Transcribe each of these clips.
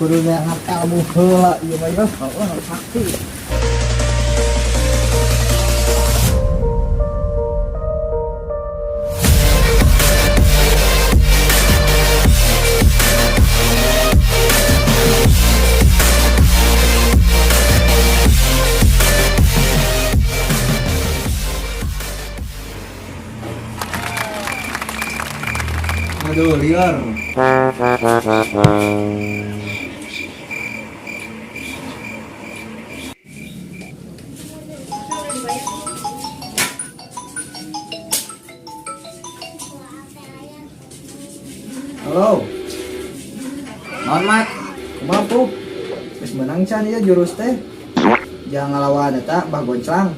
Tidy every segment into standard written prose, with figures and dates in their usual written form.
Kudu neangan ilmu heula ieu mah ya. Oh, sakti. Aduh, liar. Halo, Naon, Mat? kumaha Pup? Geus menang can ieu jurus teh. Jangan ngalawan eta Mbah Gonclang.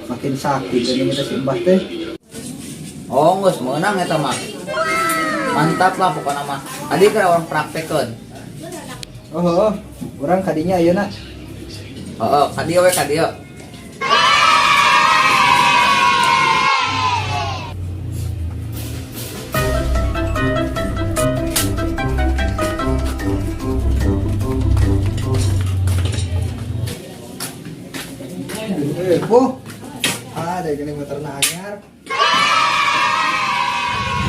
Makin sakit geuning eta si Mbah teh. Oh, geus meunang eta mah. Mantap lah pokokna mah. Tadi keur urang praktekeun. Oh, oh, urang kadinya ayeuna. Heeh, ka dieu we ka dieu. Eh, Puh. Ada geuning motorna anyar.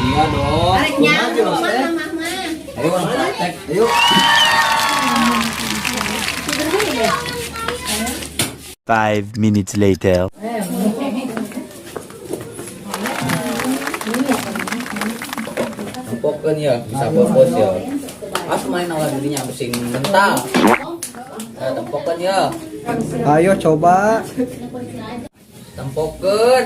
Iya dong. Arek Kumaha nyaho jurus mah teh? mah mah. Ayo urang praktek. Ayo. 5 minutes later. Tempokeun ya, bisa fokus ya. As main awal dirinya besing mental. Eh, tempokeun ya. Ayo coba. Tempokeun.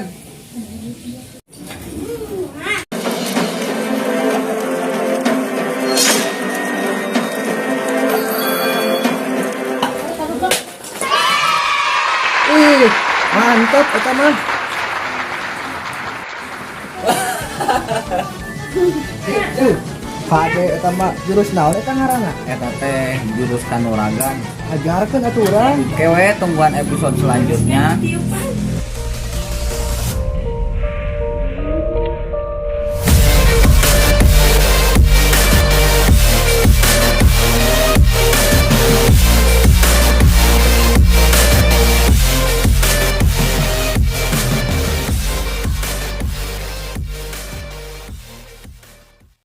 Ih, mantap eta mah. Kade eta mah jurus naon eta ngaranna? Eta teh jurus kanuragan. Ajarkeun atuh urang. Oke we, tungguan episode selanjutnya.